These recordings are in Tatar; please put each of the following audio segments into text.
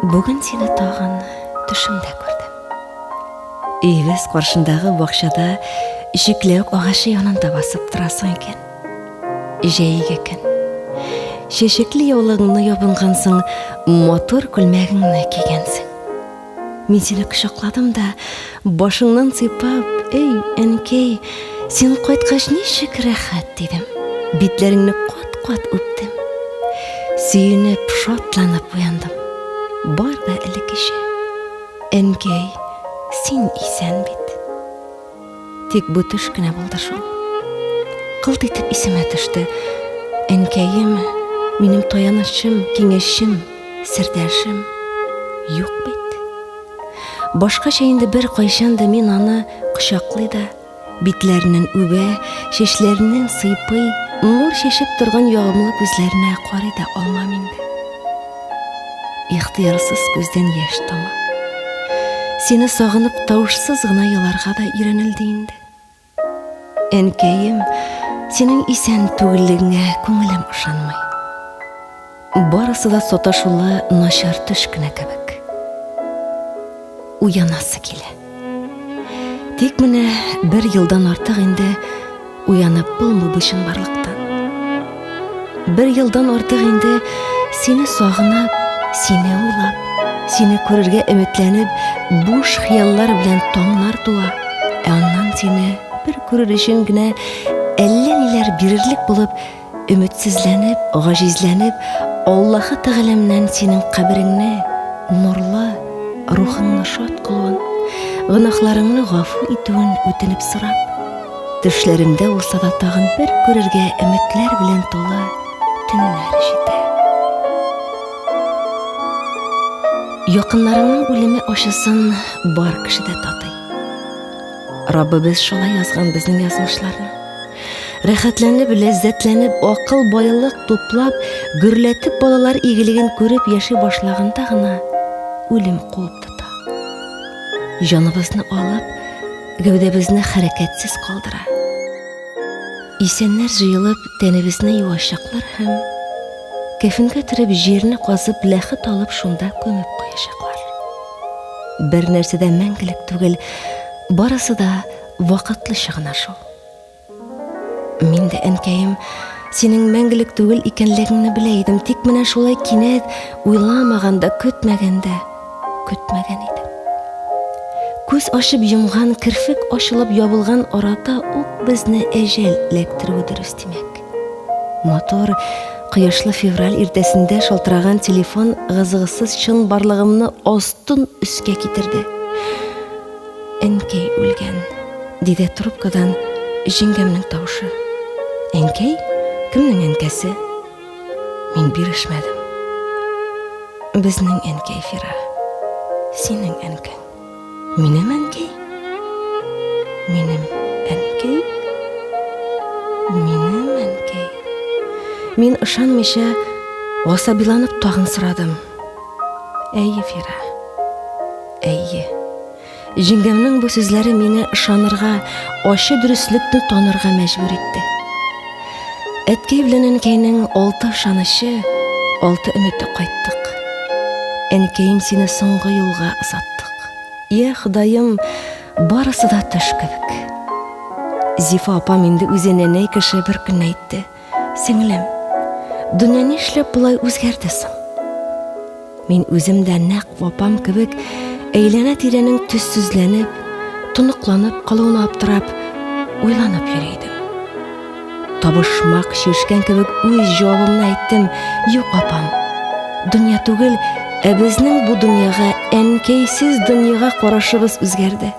Бүген сине тагын төшемдә күрдем. Өебез каршындагы бакчада чикләвек агачы янында басып торасың икән. Җәйге көн. Чәчәкле яулыгыңны ябынгансың, матур күлмәгеңне кигәнсең. Мин сине кочакладым да, башыңнан сыйпап, "Эй, әнкәй, син кайткач ничек рәхәт", дидем. Битләреңне кат-кат үптем. Сөенеп, шатланып уяндым. Бар да элеккечә. Әнкәй, син исән бит. Тик бу төш кенә булды шул. Кылт итеп исемә төште. Әнкәем, минем таянычым, киңәшчем, сердәшем юк бит. Башкача инде бер кайчан да мин аны кочаклый да, битләреннән үбә, чәчләреннән сыйпый, нур чәчеп торган ягымлы күзләренә карый да алмам инде. Ихтыярсыз күздән яшь тама. Сине сагынып тавышсыз гына еларга да өйрәнелде инде. Әнкәем, синең исән түгеллегеңә күңелем ышанмый. Барысы да саташулы начар төш кенә кебек. Уянасы килә. Тик менә бер елдан артык инде Уянып булмый бу чынбарлыктан. Бер елдан артык инде сине сагынып, сине уйлап, сине күрергә өметләнеп, буш хыяллар белән таңнар туа, ә аннан сине бер күрер өчен генә әллә ниләр бирерлек булып, Өметсезләнеп, гаҗизләнеп, Аллаһы Тәгаләмнән синең кабереңне нурлы, рухыңны шат кылуын, гөнаһларыңны гафу итүен үтенеп сорап, төшләремдә булса да тагын бер күрергә өметләр белән тулы төннәр җитә. Якыннарыңның үлеме ачысын бар кеше дә татый. Раббыбыз шулай язган безнең язмышларны. Рәхәтләнеп, ләззәтләнеп, акыл байлык туплап, гөрләтеп балалар игелеген күреп яши башлаганда гына үлем куып тота. Җаныбызны алып, гәүдәбезне хәрәкәтсез калдыра. Исәннәр җыелып, тәнебезне юачаклар һәм кәфенгә төреп, җирне казып, ләхет алып шунда күмеп куячаклар. Бер нәрсә дә мәңгелек түгел, барысы да вакытлыча гына шул. Мин дә, әнкәем, синең мәңгелек түгел икәнлегеңне белә идем, тик менә шулай кинәт, уйламаганда, көтмәгәндә, көтмәгән идем. Күз ачып йомган, керфек ачылып ябылган арада ук безне әҗәл эләктерүе дөрес димәк. Матур, кояшлы февраль иртәсендә шалтыраган телефон гызгысыз чынбарлыгымны астын өскә китерде. Әнкәй үлгән, диде трубкадан җиңгәмнең тавышы. Әнкәй? Кемнең әнкәсе? Мин бирешмәдем. Безнең әнкәй, Фира. Синең әнкәң. Минем әнкәй? Минем әнкәй? Минем әнкәй? Мин ышанмыйча, гасабиланып тагын сорадым. Әйе, Фира. Әйе. Җиңгәмнең бу сүзләре мине ышанырга, ачы дөреслекне танырга мәҗбүр итте. Әткәй белән әнкәйнең алты ышанычы, алты өмете кайттык. Әнкәем сине соңгы юлга озаттык. Я Ходаем, барысы да төш кебек. Зифа апам инде үзе нәнәй кеше бер көнне әйтте. Сеңлем, дөнья нишләп болай үзгәрде соң? Мин үзем дә нәкъ апам кебек әйләнә-тирәнең төссезләнеп, тоныкланып калуына аптырап, уйланып йөри идем. Табышмак чишкән кебек үз җавабымны әйттем, юк, апам, дөнья түгел, ә безнең бу дөньяга, әнкәйсез дөньяга карашыбыз үзгәрде.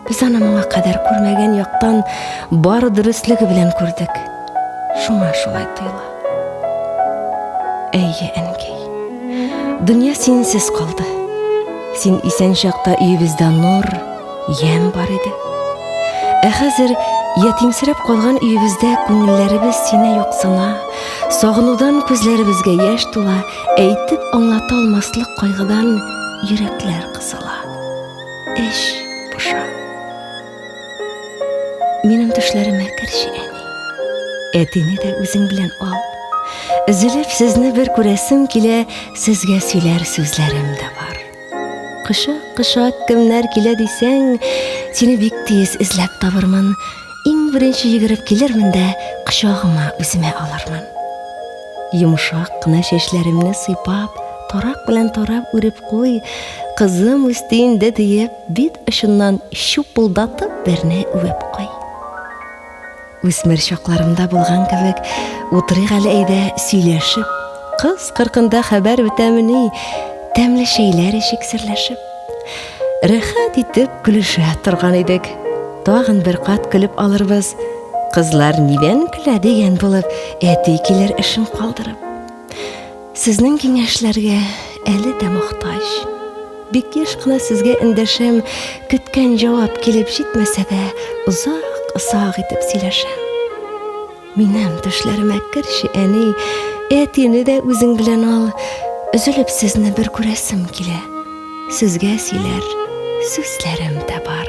Без аны моңа кадәр күрмәгән яктан бар дөреслеге белән күрдек. Шуңа шулай тоела. Әйе, әнкәй. Дөнья синсез калды. Син исән чакта өебездә нур, ямь бар иде. Ә хәзер ятимсерәп калган өебездә күңелләребез сине юксына, сагынудан күзләребезгә яшь тула, әйтеп аңлата алмаслык кайгыдан йөрәкләр кысыла. Эч поша. Минем төшләремә керче, әни. Әтине дә үзең белән ал. Өзелеп сезне бер күрәсем килә, сезгә сөйләр сүзләрем дә бар. Кочак-кочак кемнәр килә дисәң, сине бик тиз эзләп табырмын. Иң беренче йөгереп килермен дә кочагыма үземә алырмын. Йомшак кына чәчләремне сыйпап, тарак белән тарап үреп куй, кызым үсте инде диеп, бит очыннан чупылдатып берне үбеп куй. Үсмер чакларымда булган кебек, утырыйк әле әйдә сөйләшеп. Кыз кыркында хәбәр бетәмени, тәмле чәйләр эчик серләшеп. Рәхәт итеп көлешә торган идек. Тагын бер кат көлеп алырбыз. Кызлар нидән көлә дигән булып, әти килер эшен калдырып. Сезнең киңәшләргә әле дә мохтаҗ. Бик еш кына сезгә эндәшәм, көткән җавап килеп җитмәсә дә, озак-озак итеп сөйләшәм. Минем төшләремә керче, әни, әтине дә үзең белән ал. Өзелеп сезне бер күрәсем килә. Сезгә сөйләр сүзләрем дә бар.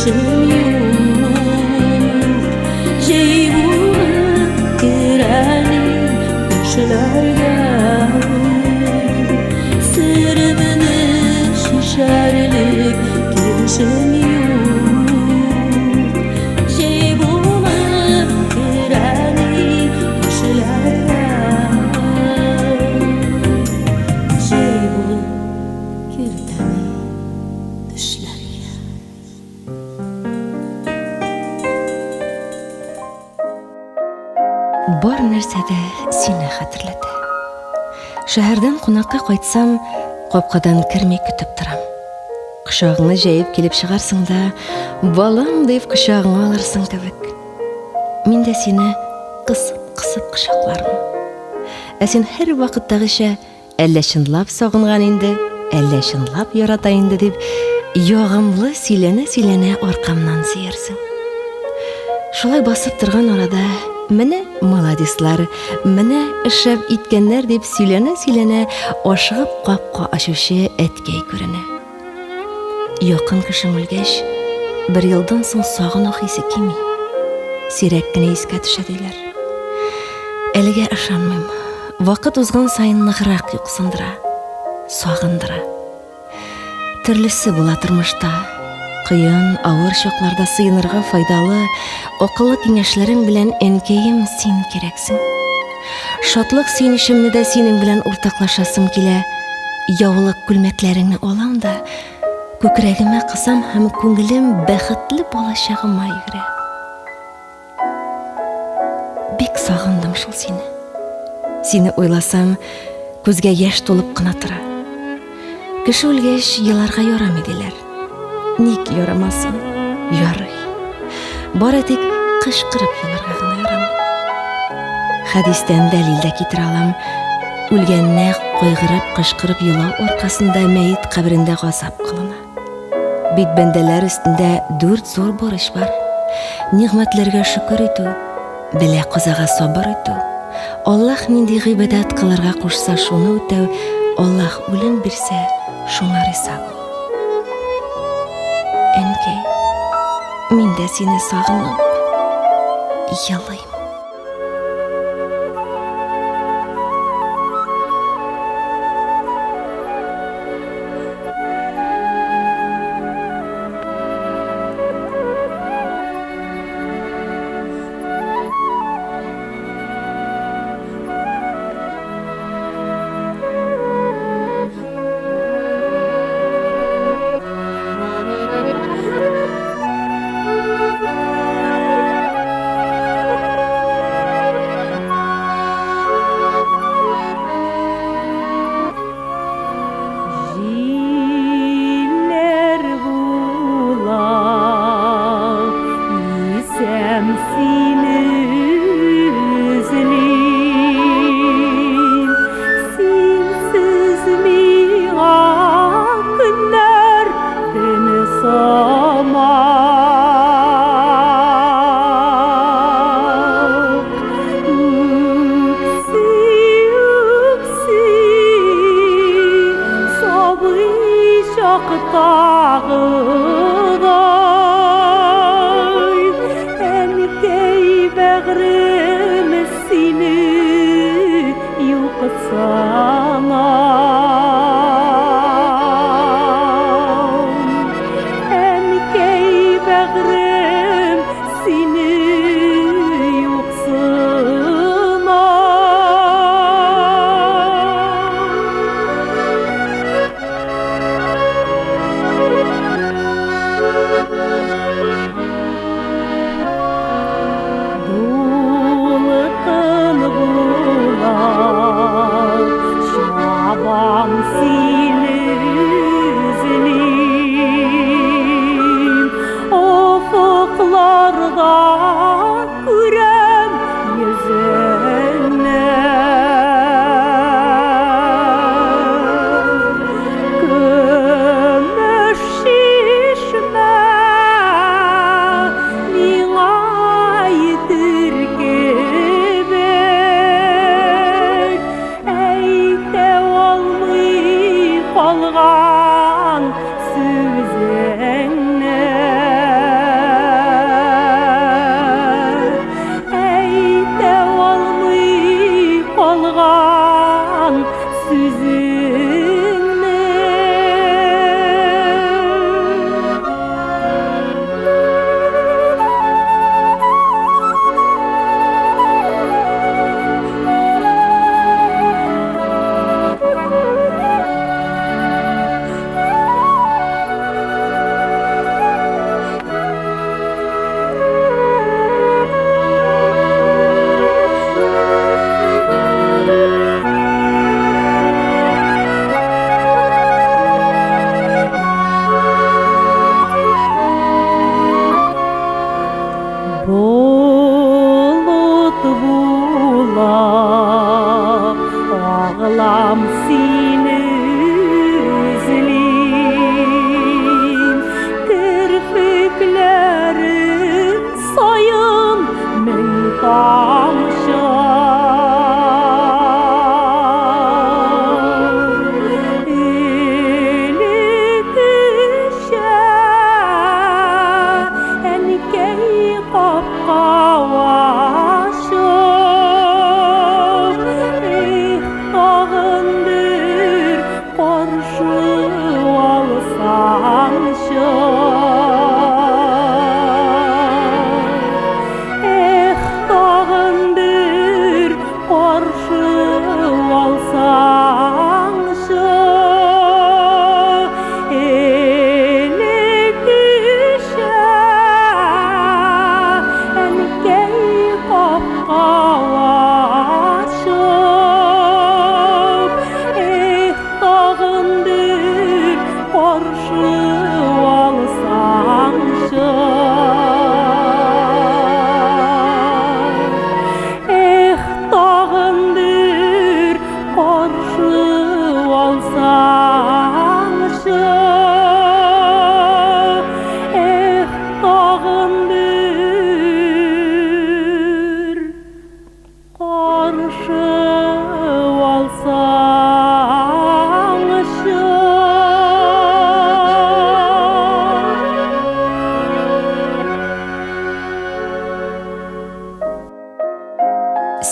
Кешем юк. Җәй булып керәли төшләргә. Серемне чишәрлек кешем юк. Җәй булып керәли төшләргә. Җәй булып кертәни төшләргә. Бар нәрсә дә сине хәтерләтә. Шәһәрдән кунакка кайтсам, капкадан керми көтеп торам. Кочагыңны җәеп килеп чыгарсың да, балам дип кочагыңа алырсың кебек. Мин дә сине кысып-кысып кочаклармын. Ә син һәрвакыттагыча Әллә чынлап сагынган инде, әллә чынлап ярата инде дип, ягымлы сөйләнә-сөйләнә аркамнан сөярсең. Шулай басып торган арада, менә маладислар, менә шәп иткәннәр дип сөйләнә-сөйләнә ашыгып капка ачучы әткәй күренә. Якын кешең үлгәч, бер елдан соң сагыну хисе кими. Сирәк кенә искә төшә диләр. Әлегә ышанмыйм. Вакыт узган саен ныграк юксындыра, сагындыра. Төрлесе була тормышта. Кыен, авыр чакларда сыенырга файдалы, акыллы киңәшләрең белән әнкәем син кирәксең. Шатлык сөенечемне дә синең белән уртаклашасым килә. Яулык күлмәкләреңне алам да, күкрәгемә кысам һәм күңелем бәхетле балачагыма йөгерә. Бик сагындым шул сине. Сине уйласам, күзгә яшь тулып кына тора. Кеше үлгәч, еларга ярамый диләр. Ник ярамасын? Ярый. Бары тик кычкырып еларга гына ярамый. Хәдистән дәлил дә китерә алам. Үлгәнне кайгырып, кычкырып елау аркасында мәет каберендә газап кылына. Бит бәндәләр өстендә дүрт зур бурыч бар. Нигъмәтләргә шөкер итү, бәла-казага сабыр итү, Аллаһ нинди гыйбадәт кылырга кушса, шуны үтәү, Аллаһ үлем бирсә, шуңа риза булу. Әнкәй, мин дә сине сагынып елыйм. Җилләр була, исәм сине өзлим. Синсез миңа көннәр төн сымак. Үкси, үкси, сабый чактагыдай, әнкәй бәгърем сине юксынам. Әнкәй бәгърем сине юксынам. Дулкын була, чабам сине эзлим. Офыкларда күрәм йөзеңне. Көмеш чишмә миңа әйтер кебек, әйтә алмый калган сүзеңне.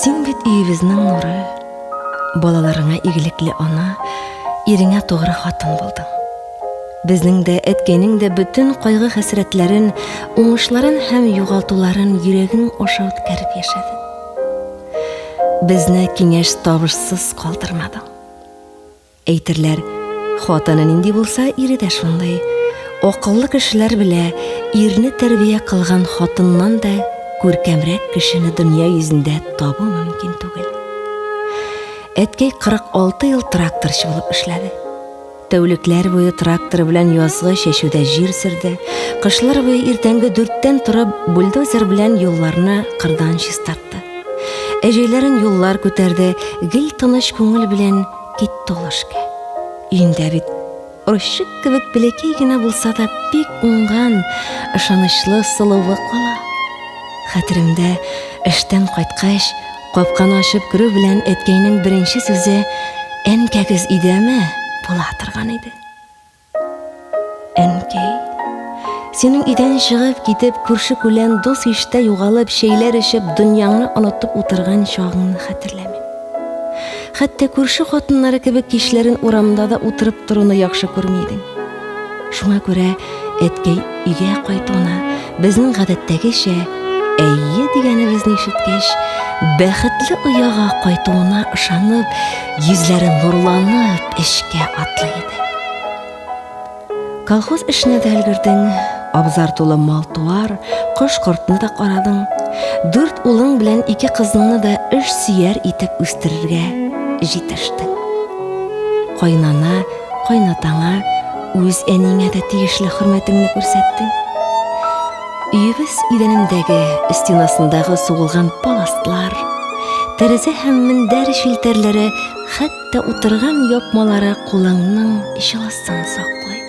Син бит өебезнең нуры, балаларыңа игелекле ана, иреңә тугры хатын булдың. Безнең дә, әткәйнең дә бөтен кайгы-хәсрәтләрен, уңышларын һәм югалтуларын йөрәгең аша үткәреп яшәдең. Безне киңәш-табышсыз калдырмадың. Әйтерләр, хатыны нинди булса, ире дә шундый. Акыллы кешеләр белә, ирне тәрбия кылган хатыннан да күркәмрәк кешене дөнья йөзендә табу мөмкин түгел. Әткәй 46 ел тракторчы булып эшләде. Тәүлекләр буе тракторы белән язгы чәчүдә җир сөрде, кышлар буе иртәнге дүрттән торып бульдозер белән юлларны кырдан чистартты. Ә җәйләрен юллар күтәрде, гел тыныч күңел белән китте ул эшкә. Өендә бит орчык кебек бәләкәй генә булса да бик уңган, ышанычлы сылуы кала. Хәтеремдә, эштән кайткач, капканы ачып керү белән әткәйнең беренче сүзе Әнкәгез өйдәме? була торган иде. Әнкәй, синең өйдән чыгып китеп, күрше-күлән, дус-иштә югалып, чәйләр эчеп, дөньяңны онытып утырган чагыңны хәтерләмим. Хәтта күрше хатыннары кебек кичләрен урамда да утырып торуны яхшы күрми идең. Шуңа күрә әткәй өйгә кайтуына безнең гадәттәгечә әйе дигәнебезне ишеткәч, бәхетле ояга кайтуына ышанып, йөзләре нурланып эшкә атлый иде. Колхоз эшенә дә өлгердең, абзар тулы мал-туар, кош-кортны да карадың. Дүрт улың белән ике кызыңны да эш сөяр итеп үстерергә җитештең. Кайнана, кайнатаңа, үз әниеңә дә тиешле хөрмәтеңне күрсәттең. Өебез идәнендәге, стенасындагы сугылган паласлар, тәрәзә һәм мендәр челтәрләре, хәтта утырган япмалары кулыңның җылысын саклый.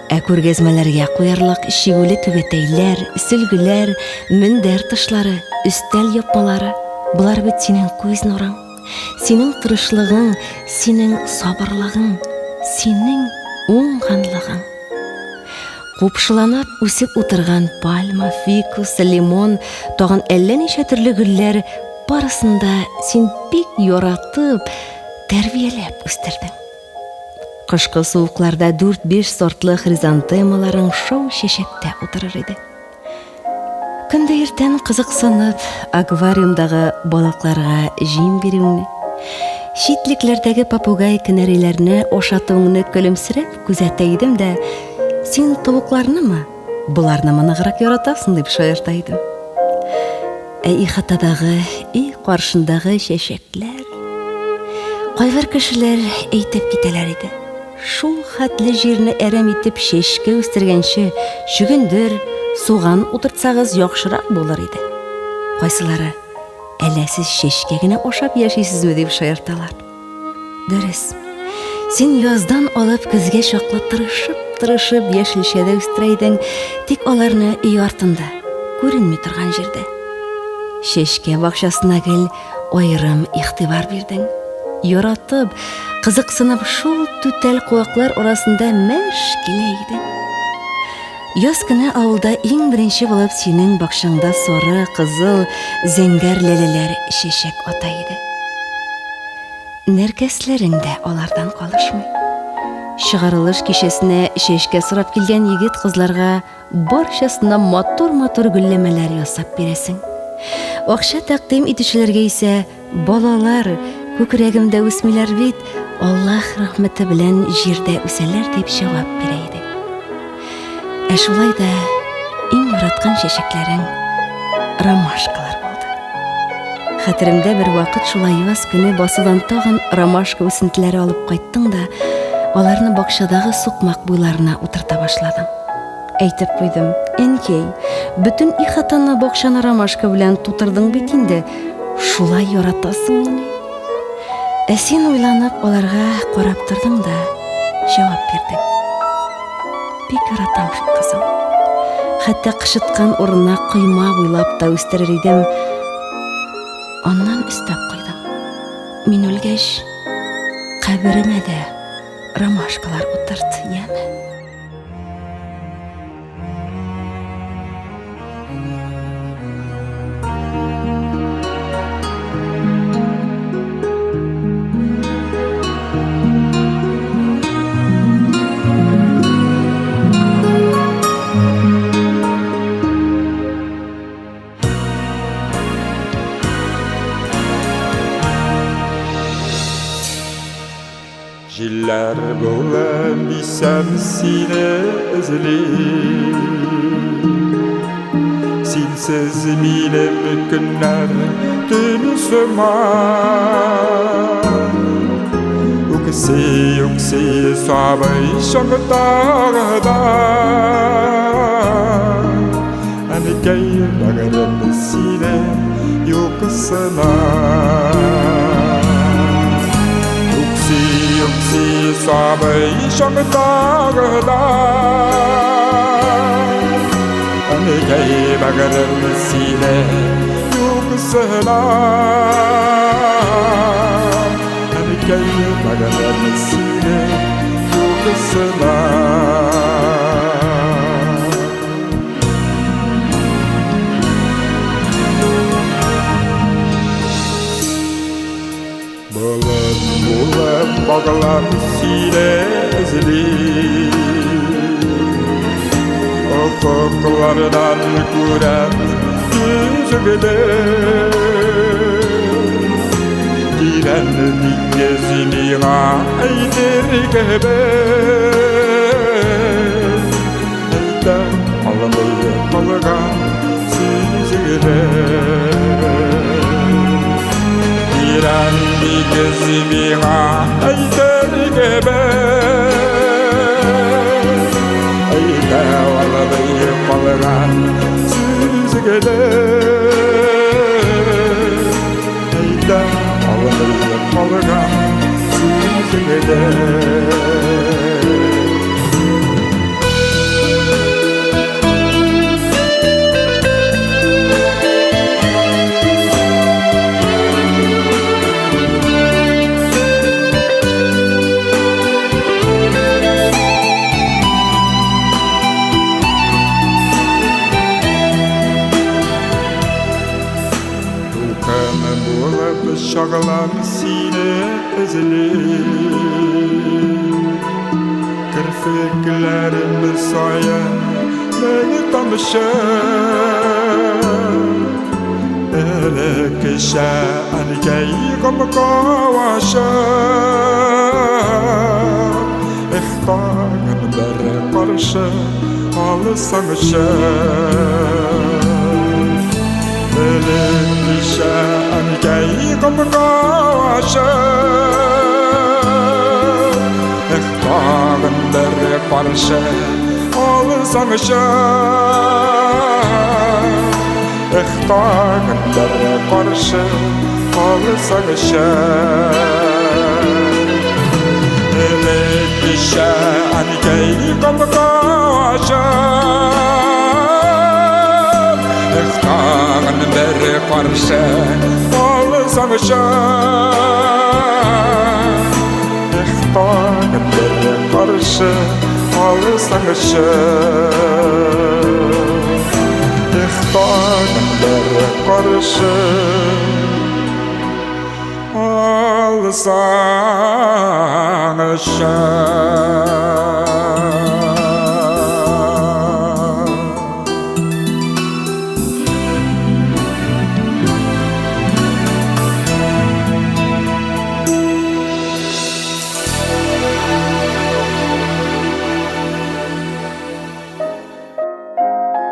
Ә күргәзмәләргә куярлык чигүле түбәтәйләр, сөлгеләр, мендәр тышлары, өстәл япмалары, болар бит синең күз нурың. Синең тырышлыгың, синең сабырлыгың, синең уңганлыгың. Купшыланып үсеп утырган пальма, фикус, лимон, тагын әллә ничә төрле гөлләр барысын да син бик яратып, тәрбияләп үстердең. Кышкы суыкларда дүрт-биш сортлы хризантемаларың шау чәчәктә утырыр иде. Көн дә иртән кызыксынып, аквариумдагы балыкларга җим бирүеңне, читлекләрдәге попугай кенәриләрне ашатуыңны көлемсерәп күзәтә идем дә, син тавыкларнымы, боларнымы ныграк яратасың дип шаярта идем. Ә ихатадагы, өй каршындагы чәчәкләр. Кайбер кешеләр әйтеп китәләр иде. Шул хәтле җирне әрәм итеп чәчкә үстергәнче, чөгендер, суган утыртсагыз яхшырак булыр иде. Кайсылары, әллә сез чәчкә генә ашап яшисезме дип шаярталар. Дөрес. Син яздан алып көзгә чаклы тырышып-тырышып яшелчә дә үстерә идең, тик аларны өй артында, күренми торган җирдә. Чәчкә бакчасына гел аерым игътибар бирдең. Яратып, кызыксынып шул түтәл куаклар арасында мәш килә идең. Яз көне авылда иң беренче булып синең бакчаңда сары, кызыл, зәңгәр ләләләр чәчәк ата иде. Нәркәсләрең дә алардан калышмый. Чыгарылыш кичәсенә чәчкә сорап килгән егет-кызларга барчасына матур-матур гөлләмәләр ясап бирәсең. Акча тәкъдим итүчеләргә исә балалар күкрәгемдә үсмиләр бит, Аллаһ рәхмәте белән җирдә үсәләр дип җавап бирә идең. Ә шулай да иң яраткан чәчәкләрең ромашкалар булды. Хәтеремдә бер вакыт шулай яз көне басудан тагын ромашка үсентеләре алып кайттың да, аларны бакчадагы сукмак буйларына утырта башладың. Әйтеп куйдым, әнкәй, бөтен ихатаны бакчаны ромашка белән тутырдың бит инде, шулай яратасыңмыни? Ә син уйланып аларга карап тордың да җавап бирдең. Бик яратам шул, кызым. Хәтта кычыткан урынына койма буйлап та үстерер идем. Аннан өстәп куйдың. Мин үлгәч, каберемә дә ромашкалар утырт, яме. Көннәр булам дисәм сине эзлим. Синсез минем көннәр төн сыман. Үкси, үкси сабый чактагыда. Әнкәй бәгырем сине юксына. Үкси, үкси сабый чактагыда. Әнкәй бәгырем сине юксына. Әнкәй бәгырем сине юксына. Болыт булып баглап сине эзли. Офыклардан күрәм йөзеңне. Тирән диңгез миңа әйтер кебек. Әйтә алмый калган сүзеңне. Тирән диңгез миңа әйтер кебек. Әйтә алмый калган сүзеңне. Әйтә алмый калган сүзеңне. Дулкын булып чагылам сине эзли. Керфекләрем саен мең тамчы. Элеккечә әнкәй гомка ашып, Эх, тагын бер каршы алсаңчы. Элеккечә әнкәй гомка ашып, Эх, тагын бер каршы алсаңчы. Эх, тагын бер каршы алсаңчы. Элеккечә әнкәй гомка ашып, Эх, тагын бер каршы алсаңчы. Эх, тагын бер каршы алсаңчы. Эх, тагын бер каршы алсаңчы.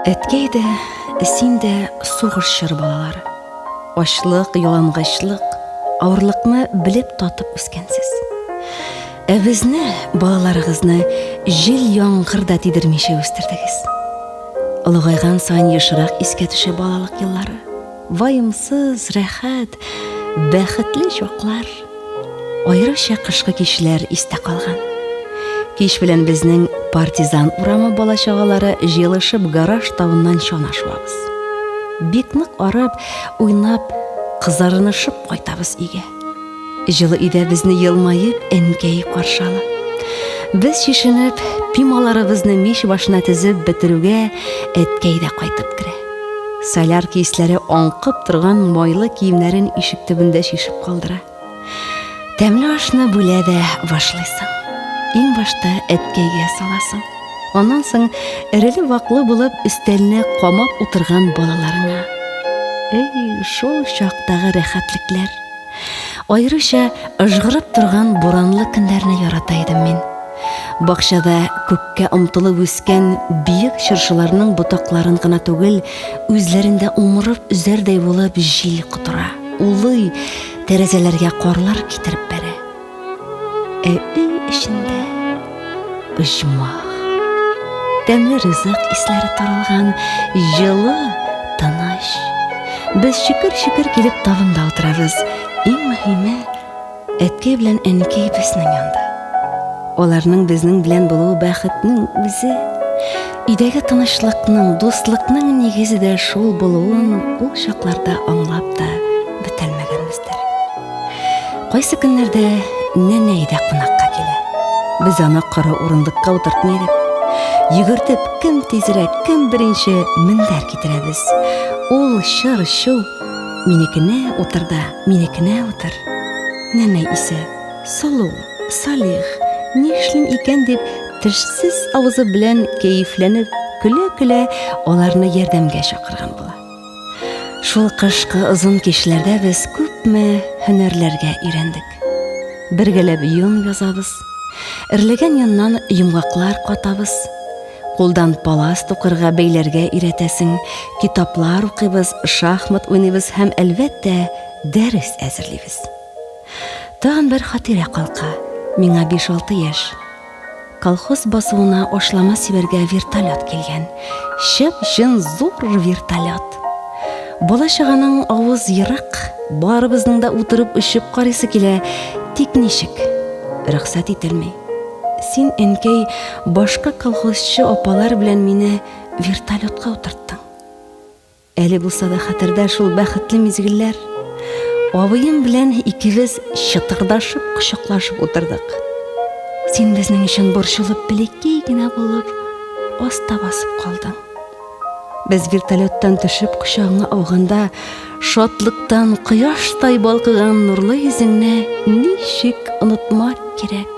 Әткәй дә, син дә сугыш чоры балалары. Ачлык, ялангачлык, авырлыкны белеп татып үскәнсез. Ә безне, балаларыгызны, җил-яңгыр да тидермичә үстердегез. Олыгайган саен ешрак искә төшә балалык еллары. Ваемсыз, рәхәт, бәхетле чаклар. Аеруча кышкы кичләр истә калган. Кич белән безнең партизан урамы бала-чагалары җыелышып гараж тавыннан чана шуабыз. Бик нык арып, уйнап, кызарынышып кайтабыз өйгә. Җылы өйдә безне елмаеп әнкәй каршы ала. Без чишенеп, пималарыбызны мич башына тезеп бетерүгә әткәй дә кайтып керә. Солярка исләре аңкып торган майлы киемнәрен ишек төбендә чишеп калдыра. Тәмле ашны бүлә дә башлыйсың. Иң башта әткәйгә саласың. Аннан соң эреле-ваклы булып өстәлне камап утырган балаларыңа. Эй, шул чактагы рәхәтлекләр! Аеруча ыжгырып торган буранлы көннәрне ярата идем мин. Бакчада күккә омтылып үскән биек чыршыларның ботакларын гына түгел, үзләрен дә умырып өзәрдәй булып җил котыра, улый, тәрәзәләргә карлар китереп бәрә. Ә өй эчендә оҗмах. Тәмле ризык исләре таралган, җылы, тыныч. Без чөкер-чөкер килеп табында утырабыз. Иң мөһиме, әткәй белән әнкәй безнең янда. Аларның безнең белән булуы бәхетнең үзе. Өйдәге тынычлыкның, дуслыкның нигезе дә шул булуын ул чакларда аңлап та бетәлмәгәнбездер. Кайсы көннәрдә нәнәй дә кунакка килә. Без аны коры урындыкка утыртмый идек. Йөгертеп, кем тизрәк, кем беренче мендәр китерәбез. Ул чыр-чу, минекенә утыр да, минекенә утыр. Нәнәй исә, сылу, салих, нишлим икән дип, тешсез авызы белән кәефләнеп, көлә-көлә аларны ярдәмгә чакырган була. Шул кышкы озын кичләрдә без күпме һөнәрләргә өйрәндек. Бергәләп йон язабыз, эрләгән йоннан йомгаклар катабыз, кулдан палас тукырга, бәйләргә өйрәтәсең, китаплар укыйбыз, шахмат уйныйбыз һәм, әлбәттә, дәрес әзерлибез. Тагын бер хатирә калка. Миңа биш-алты яшь. Колхоз басуына ашлама сибәргә вертолет килгән. Чып-чын зур вертолет. Бала-чаганың авыз ерык, барыбызның да утырып очып карыйсы килә, тик ничек? Рөхсәт ителми. Син, әнкәй, башка колхозчы апалар белән мине вертолетка утырттың. Әле булса да хәтердә шул бәхетле мизгелләр. Абыем белән икебез чытырдашып кочаклашып утырдык. Син безнең өчен борчылып бәләкәй генә булып аста басып калдың. Без вертолеттан төшеп кочагыңа ауганда, шатлыктан кояштай балкыган нурлы йөзеңне ничек онытмак кирәк?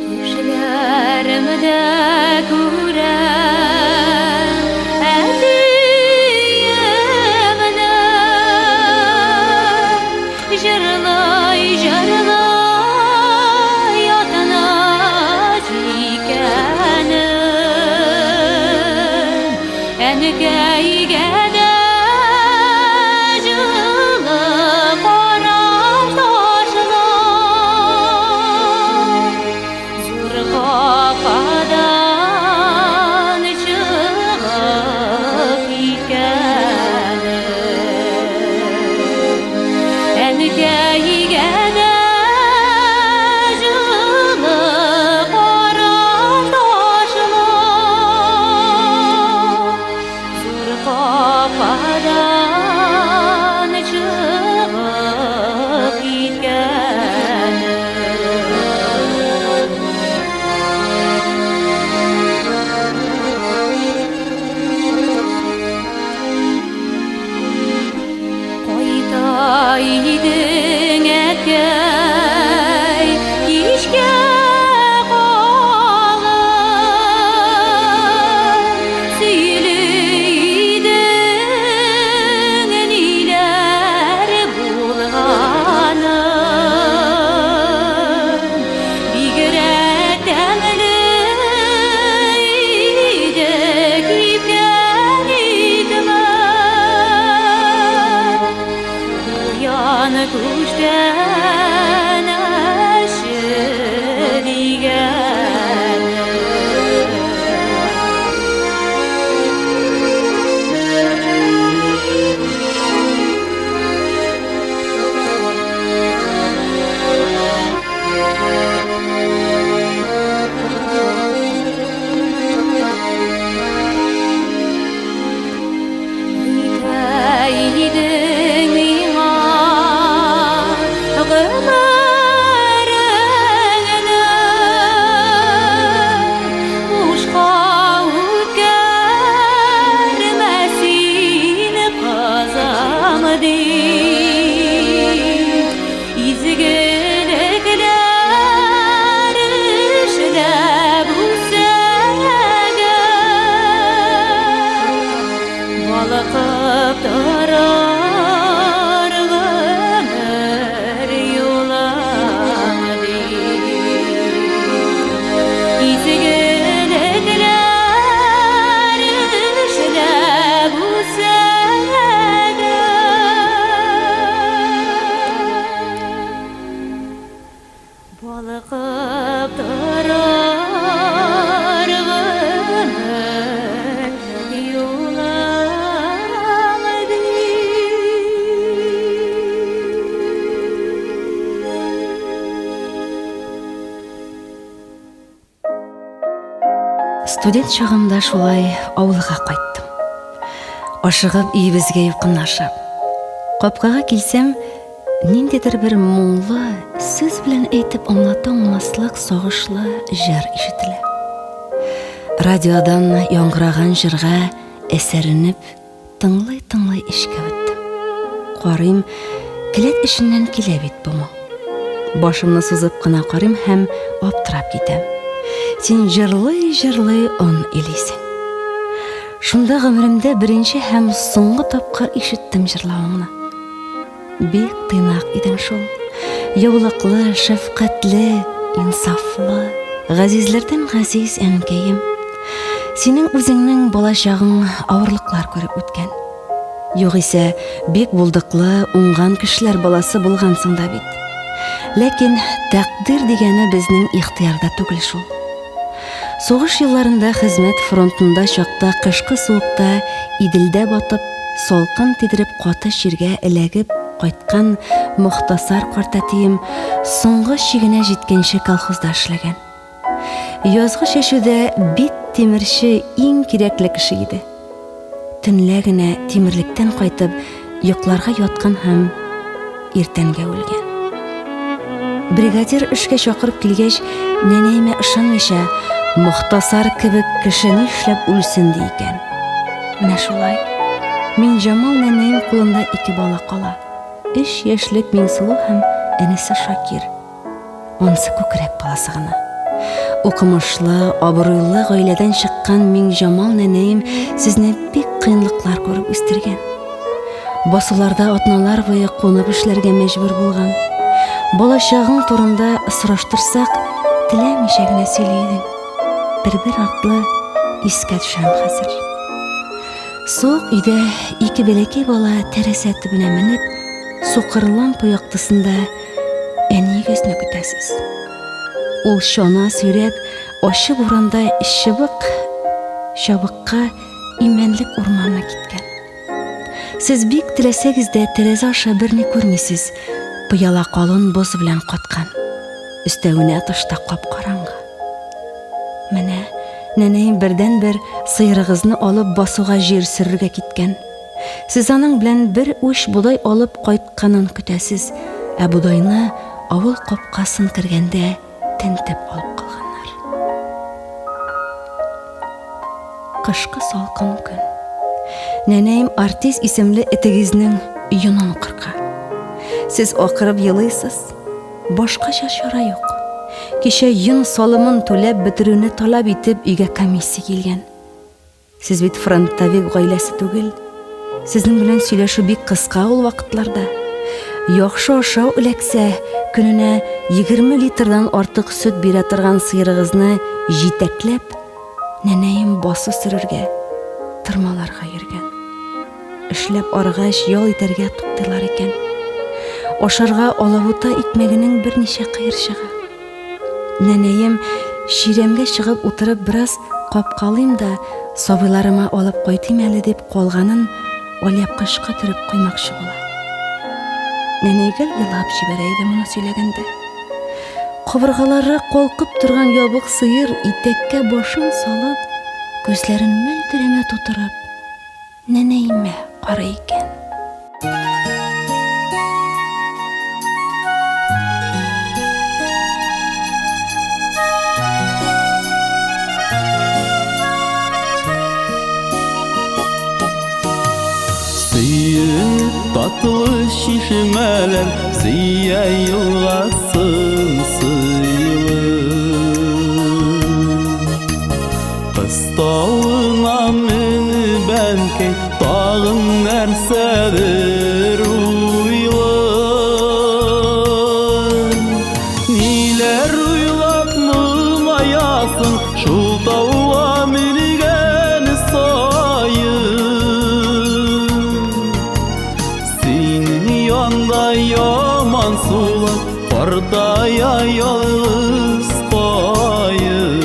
Төшләремдә күрәм әтиемне. Җырлый, җырлый атына җикәнен. Әнкәйгә дә җылы караш ташлап, Зур капкадан чыгып киткәнен. Әнкәйгә дә җылы караш ташлап, Зур. Изгелекләр эшләп үсә дә. Балкып торыр гомер юлың дип. Студент чагымда шулай авылга кайттым. Ашыгып өебезгә якынлашып. Капкага килсәм, ниндидер бер моңлы, сүз белән әйтеп аңлата алмаслык сагышлы җыр ишетелә. Радиодан яңгыраган җырга әсәренеп, Тыңлый-тыңлый эчкә үттем. Карыйм, келәт эченнән килә бит бу моң. Башымны сузып кына карыйм һәм аптырап китәм. Син җырлый-җырлый он илисең. Шунда гомеремдә беренче һәм соңгы тапкыр ишеттем җырлавыңны. Бик тыйнак идең шул. Яулыклы, шәфкатьле, инсафлы, газизләрдән газиз әнкәем. Синең үзеңнең балачагың авырлыклар күреп үткән. Югыйсә, бик булдыклы, уңган кешеләр баласы булгансың да бит. Ләкин тәкъдир дигәне безнең ихтыярда түгел шул. Сугыш елларында хезмәт фронтында чакта кышкы суыкта Иделдә батып, салкын тидереп каты чиргә эләгеп кайткан Мохтасар картәтием соңгы чигенә җиткәнче колхозда эшләгән. Язгы чәчүдә бит тимерче иң кирәкле кеше иде. Төнлә генә тимерлектән кайтып, йокларга яткан һәм иртәнгә үлгән. Бригадир эшкә чакырып килгәч, нәнәемә ышанмыйча, Мохтасар кебек кеше нишләп үлсен ди икән. Менә шулай. Миңҗамал нәнәем кулында ике бала кала. Өч яшьлек Миңсылу һәм энесе Шакир. Ансы күкрәк баласы гына. Укымышлы, абруйлы гаиләдән чыккан Миңҗамал нәнәем сезне бик кыенлыклар күреп үстергән. Басуларда атналар буе кунып эшләргә мәҗбүр булган. Балачагың турында сораштырсак, теләмичә генә сөйли идең. Бер-бер артлы искә төшерәм хәзер. Суык өйдә ике бәләкәй бала тәрәзә төбенә менеп, сукыр лампа яктысында әниегезне көтәсез. Ул чана сөйрәп, ачы буранда чыбык чабыкка имәнлек урманына киткән. Сез бик теләсәгез дә тәрәзә аша берни күрмисез, пыяла калын боз белән каткан. Өстәвенә тышта кап-караңгы. Менә нәнәем бердәнбер сыерыгызны алып басуга җир сөрергә киткән. Сез аның белән бер уч бодай алып кайтканын көтәсез, ә бодайны авыл капкасын кергәндә тентеп алып калганнар. Кышкы салкын көн. Нәнәем артист исемле этегезнең йонын кырка. Сез акырып елыйсыз. Башкача чара юк. Кичә йон салымын түләп бетерүне таләп итеп өйгә комиссия килгән. Сез бит фронтовик гаиләсе түгел. Сезнең белән сөйләшү бик кыска ул вакытларда. Яхшы ашау эләксә, көненә 20 литрдан артык сөт бирә торган сыерыгызны җитәкләп, нәнәем басу сөрергә, тырмаларга йөргән. Эшләп арыгач, ял итәргә туктыйлар икән. Ашарга алабута икмәгенең берничә кыерчыгы. Нәнәем чирәмгә чыгып утырып бераз капкалыйм да, сабыйларыма алып кайтыйм әле дип калганын алъяпкычка төреп куймакчы була. Нәнәй гел елап җибәрә иде моны сөйләгәндә. Кабыргалары калкып торган ябык сыер итәккә башын салып, күзләрен мөлдерәмә тутырып, Нәнәемә карый икән. Сөеп татлы чишмәләр, Сөя елгасын сыйлы. Кыставына менеп әнкәй, тагын нәрсәдер уйлый. Ниләр уйлап моңаясың? Моңаясың шул тауга менгән саен. Синең янда яман сулап картая ялгыз каен.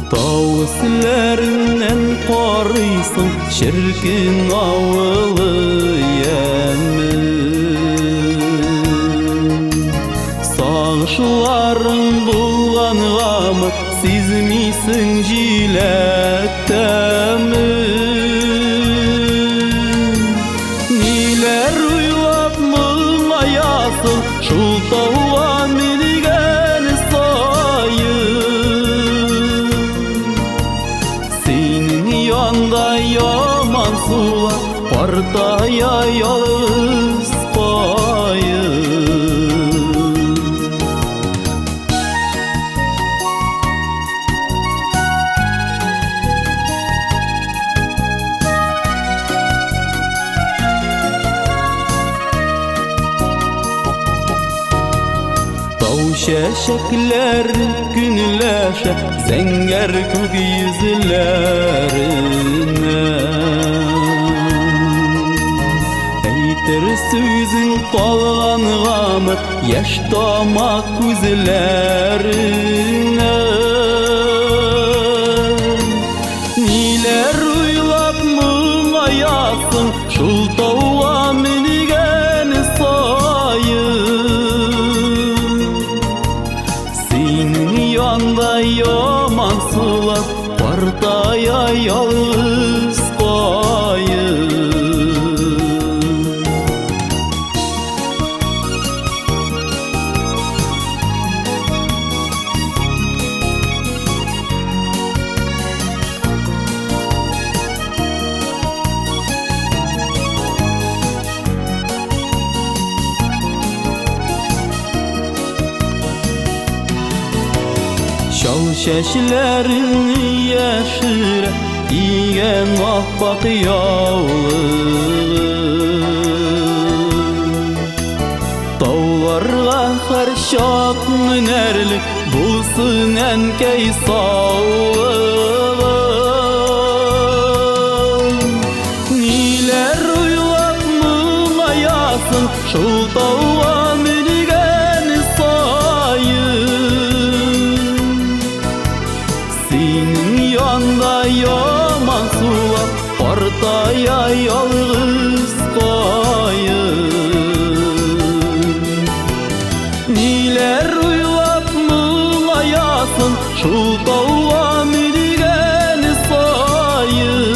Тау өсләреннән карыйсың Черкен авылы яме. Сагышларың булгангамы Сизмисең җиләк тәмен. Ниләр уйлап моңаясың Шул тауга менгән саен. Синең янда яман сулап картая ялгыз каен. Тау чәчәкләр көнләшә зәңгәр күк йөзләренә. Әйтер сүзең калгангамы, яшь тама күзләреңә. Ниләр уйлап моңаясың шул тауга менгән саен. Синең янда яман сулап картая ялгыз каен. Чал чәчләрен яшерә кигән ап-ак яулыгы. Тауларга һәрчак менәрлек булсын әнкәй саулыгы. Ниләр уйлап моңаясың шул тауга менгән саен. Синең янда яман сулап картая ялгыз каен. Ниләр уйлап моңаясың шул тауга менгән саен.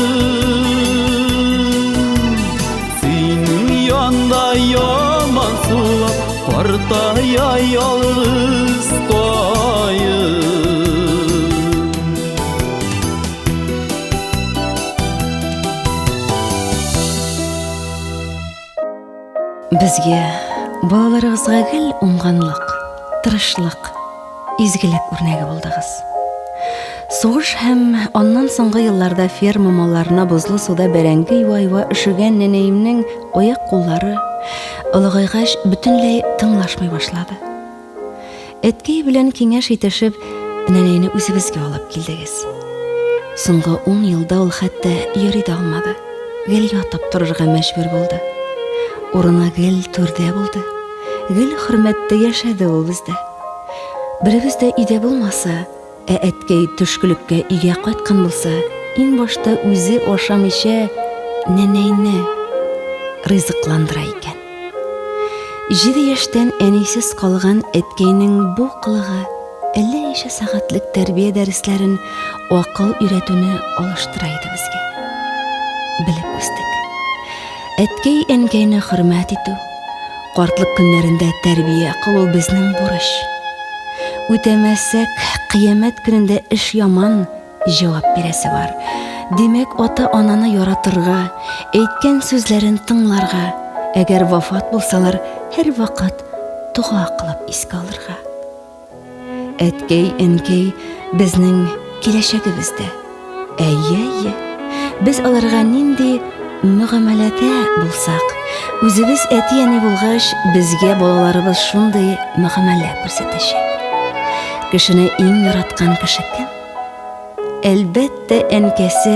Синең янда яман сулап картая ялгыз каен. Безгә, балаларыгызга гел уңганлык, тырышлык, изгелек үрнәге булдыгыз. Сугыш һәм аннан соңгы елларда ферма малларына бозлы суда бәрәңге юа-юа өшегән нәнәемнең аяк-куллары, олыгайгач, бөтенләй тыңлашмый башлады. Әткәй белән киңәш итешеп, нәнәйне үзебезгә алып килдегез. Соңгы ун елда ул хәтта йөри дә алмады. Гел ятып торырга мәҗбүр булды. Урыны гел түрдә булды. Гел хөрмәттә яшәде ул бездә. Беребез дә өйдә булмаса, ә әткәй төшкелеккә өйгә кайткан булса, иң башта үзе ашамыйча нәнәйне ризыкландыра икән. Җиде яшьтән әнисез калган әткәйнең бу кылыгы әллә ничә сәгатьлек тәрбия дәресләрен, акыл өйрәтүне алыштыра иде безгә. Белеп үстек. Әткәй-әнкәйне хөрмәт итү, картлык көннәрендә тәрбия кылу безнең бурыч. Үтәмәсәк, кыямәт көнендә эш яман, җавап бирәсе бар. Димәк, ата-ананы яратырга, әйткән сүзләрен тыңларга, әгәр вафат булсалар, һәрвакыт дога кылып искә алырга. Әткәй, әнкәй безнең киләчәгебез дә. Әйе, әйе. Без аларга нинди мөгамәләдә булсак, үзебез әти-әни булгач, безгә балаларыбыз шундый мөгамәлә күрсәтәчәк. Кешене иң яраткан кеше кем? Әлбәттә, әнкәсе,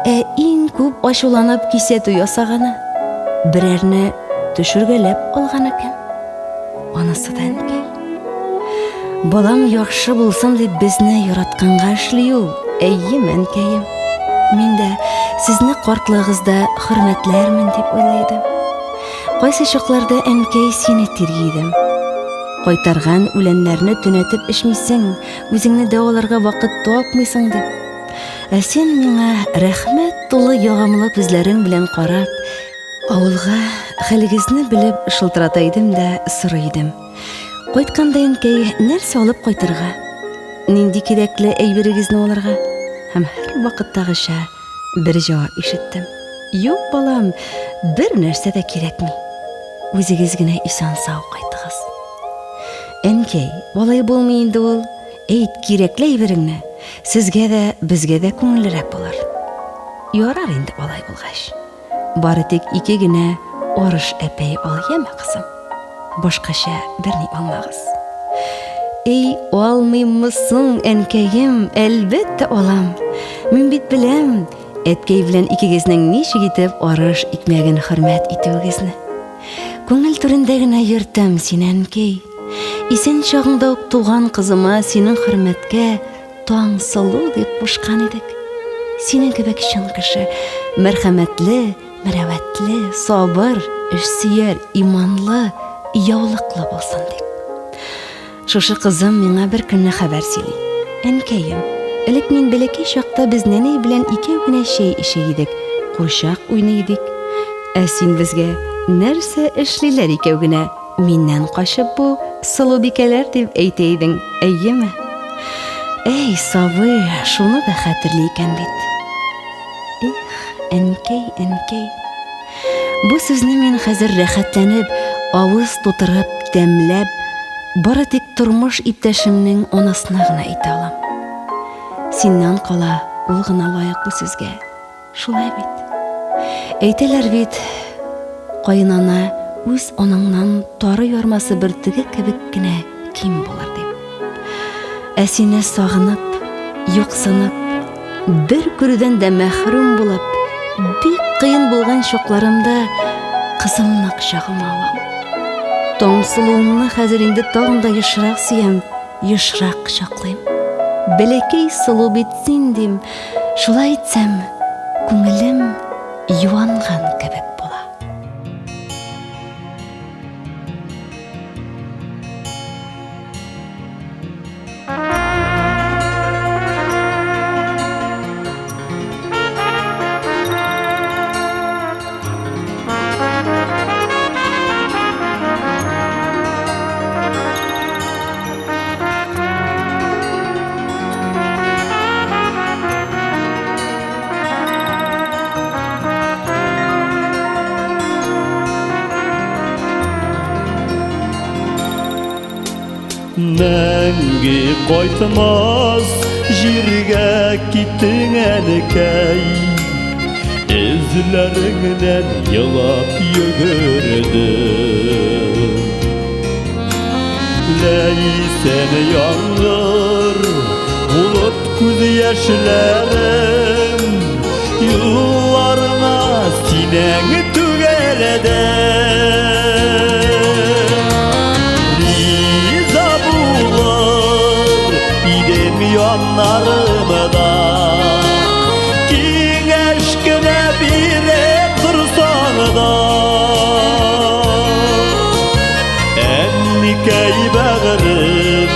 ә иң күп ачуланып кисәтү ясаганы, берәрне төшергәләп алганы кем? Анысы да әнкәй. Балам яхшы булсын дип безне яратканга эшли ул, әйеме, әнкәем? Мин дә сезне картлыгыгызда хөрмәтләрмен дип уйлый идем. Кайсы чакларда әнкәй сине тирги идем. Кайтарган үләннәрне төнәтеп эчмисең, үзеңне дәваларга вакыт тапмыйсың дип. Ә син миңа рәхмәт тулы ягымлы күзләрең белән карап, авылга хәлегезне белеп шылтырата идем дә сорый идем. Кайтканда әнкәй нәрсә алып кайтырга? Нинди кирәкле әйберегезне алырга? Һәм һәр вакыттагыча бер җавап ишеттем. Юк, балам, бер нәрсә дә кирәкми. Үзегез генә исән-сау кайтыгыз. Әнкәй, алай булмый инде ул. Әйт, кирәкле әйбереңне. Сезгә дә, безгә дә күңеллерәк булыр. Ярар инде алай булгач. Бары тик ике генә арыш әпәй ал, яме, кызым. Башкача берни алмагыз. Эй, алмыйммы соң, әнкәем, әлбәттә алам. Мин бит беләм, әткәй белән икегезнең ничек итеп арыш икмәген хөрмәт итүегезне. Күңел түрендә генә йөртәм сине, әнкәй. Исән чагыңда ук туган кызыма синең хөрмәткә Таңсылу дип кушкан идек. Синең кебек чын кеше, мәрхәмәтле, мәрәвәтле, сабыр, эшсөяр, иманлы, яулыклы булсын дип. Шушы кызым миңа бер көнне хәбәр сөйли. Әнкәем, элек мин бәләкәй чакта без нәнәй белән икәү генә чәй эчә идек, курчак уйный идек. Ә син безгә нәрсә эшлиләр икәү генә, миннән качып бу сылубикәләр дип әйтә идең, әйеме? Әй, сабый, шуны да хәтерли икән бит. Эх, әнкәй, әнкәй. Бу сүзне мин хәзер рәхәтләнеп, авыз тутырып, тәмләп, бары тик тормыш иптәшемнең анасына гына әйтә алам. Синнән кала ул гына лаек бу сүзгә. Шулай бит. Әйтәләр бит, каенана үз анаңнан тары ярмасы бөртеге кебек кенә ким булыр дип. Ә сине сагынып, юксынып, бер күрүдән дә мәхрүм булып, бик кыен булган чакларымда кызымны кочагыма алам. Таңсылуымны хәзер инде тагын да ешрак сөям, ешрак кочаклыйм. Бәләкәй сылу бит син дим, шулай итсәм, күңелем юанган кебек була. Мәңге кайтмас җиргә киттең әнекәй Эзләреңнән елап йөгердем Ләйсән яңгыр булып күз яшьләрем Юлларыңа синең түгәләдем Риза булыр идем яннарымда Киңәш кенә биреп торсаң да Әнникәй бәгырем,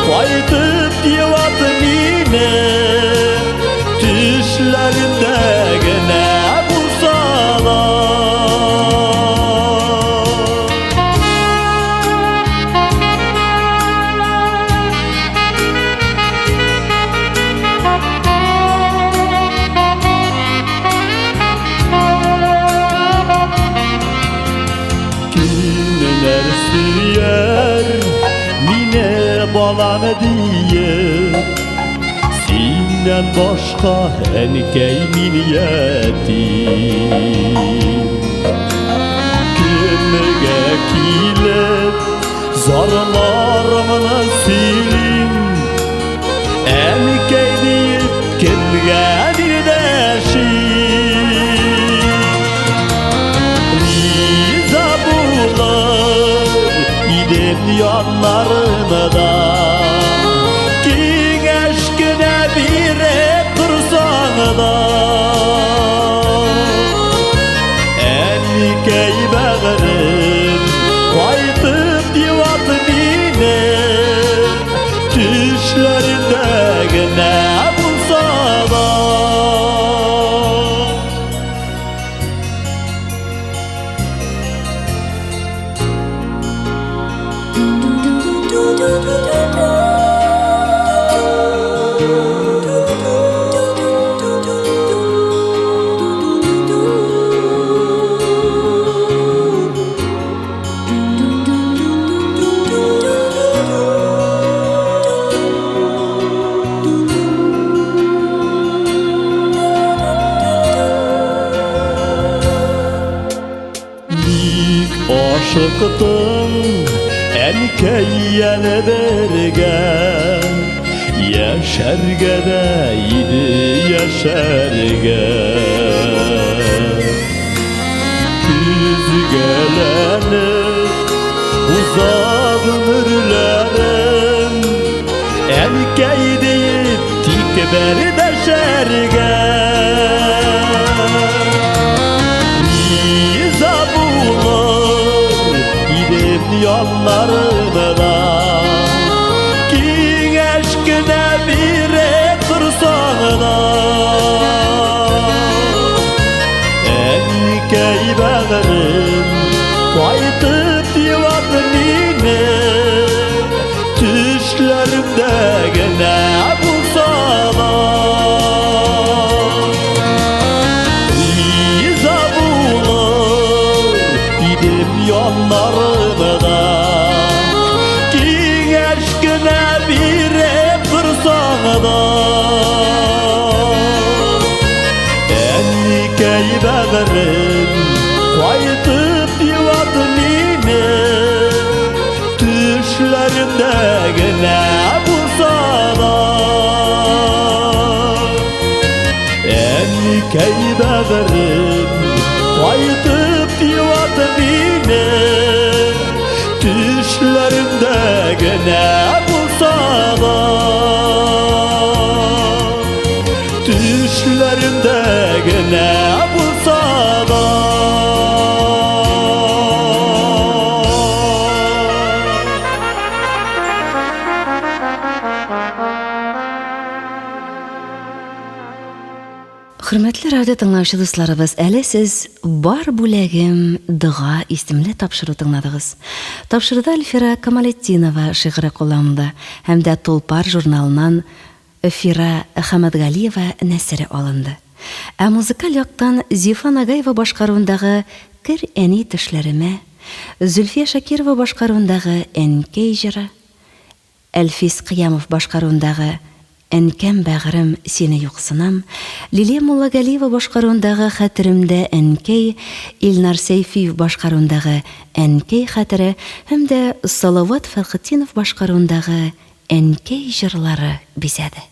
кайтып елат мине, Төшләрендә генә булса да. Кемнәр сөяр мине балам диеп Синнән башка әнкәй мин ятим Кемгә килеп зарларымны сөйлим. Кемгә мин дәшим? Риза булыр идем яннарымда. Киңәш кенә биреп торсаң да. Әникәй бәгырем, кайтып юат мине, Төшләрендә генә булса да. Ник ашыктың, әнкәй, әле бергә? Яшәргә дә иде яшәргә. Өзгәләнеп уза гомерләрем, Әнкәй диеп тик бер дәшәргә. Риза булыр идем яннарымда, Киңәш кенә биреп торсаң да. Әнкәй бәгырем, кайтып юат мине, Төшләремдә генә булса да. Риза булыр идем яннарымда, Киңәш кенә биреп торсаң да. Әникәй бәгырем, кайтып юат мине, Төшләремдә генә булса да. Әникәй бәгырем, кайтып юат мине, Төшләремдә генә булса да. Төшләремдә генә булса да. Хөрмәтле радио тыңлаучы дусларыбыз, әле сез Бар бүләгем дога исемле тапшыру тыңладыгыз. Тапшыруда Әлфира Камалетдинова шигыре кулланылды һәм дә Тулпар журналыннан Фира Хәмәтгалиева нәсере алынды. Ә музыкаль яктан Зифа Нагаева башкаруындагы Кер әни төшләремә, Зөлфия Шакирова башкаруындагы Әнкәй җыры, Әлфис Кыямов башкаруындагы Әнкәм бәгырем, сине юксынам, Лилия Муллагалиева башкаруындагы Хәтеремдә әнкәй, Илнар Сәйфиев башкаруындагы Әнкәй хәтере һәм дә Салават Фәрхетдинов башкаруындагы Әнкәй җырлары бизәде.